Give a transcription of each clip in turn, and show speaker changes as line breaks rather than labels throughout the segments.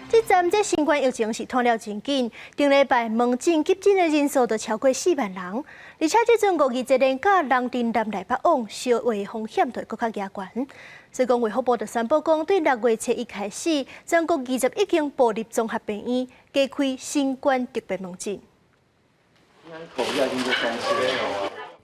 這陣這新冠疫情是湠了真緊，頂禮拜門診急診的人數都超過4萬人，而且這陣五二節連假人陣南來北往，相會風險就會閣較加懸。所以講，衛福部就宣布講，對6月初一開始，全國21間部立綜合病院加開新冠特別門診。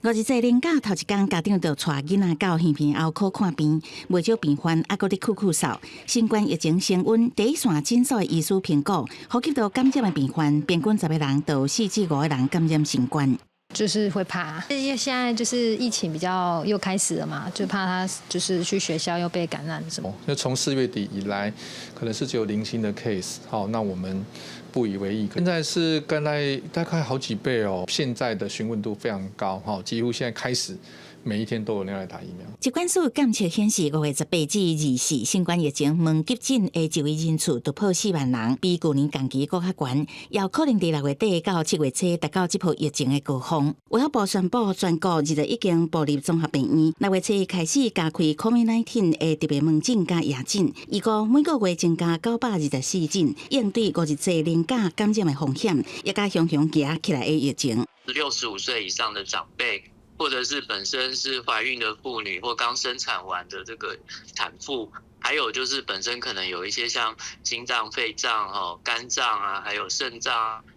五二節連假頭一工，家長就帶囡仔到耳鼻喉科看病，袂少病患猶閣咧咳咳嗽。新冠疫情升溫，第一線診所的醫師評估，呼吸道感染的病患平均10個人就有4至5個人感染新冠。
就是會怕，因為現在就是疫情比較又開始了嘛，就怕他就是去學校又被感染什麼。
那從4月底以來，可能是只有零星的 case，好，那我們不以為意。現在是剛才大概好幾倍哦，現在的詢問度非常高，哈，幾乎現在開始每一天都有人來打疫苗。
疾管署監測顯示，5月18至24，新冠疫情門急診的就醫人次突破4萬人，比舊年同期閣較懸，有可能佇6月底到7月初達到這波疫情的高峰。衛福部宣布，全國21間部立綜合病院6月初一開始加開 COVID-19 的特別門診佮夜診，預估每個月增加924診，應對五二節連假感染的風險，也佮雄雄行起來的疫情。
65歲以上的長輩，或者是本身是懷孕的婦女或剛生產完的這個產婦，還有就是本身可能有一些像心臟、肺臟、肝臟啊，還有腎臟，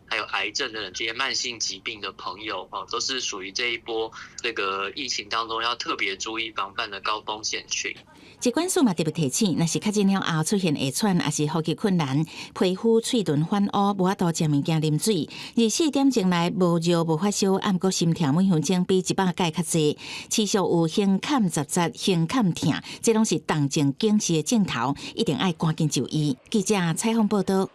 還有癌症的這些慢性疾病的朋友，哦，都是屬於這一波這個疫情當中要特別注意防範的高風險群。
疾管署嘛特別提醒，若是確診了後出現氣喘，抑是呼吸困難、皮膚喙唇反烏、無法度食物件啉水，24點鐘內無熱無發燒，毋過心跳每分鐘比100擺較濟，持續有胸坎雜雜、胸坎疼，這攏是重症警示的症頭，一定愛趕緊就醫。記者採訪報道。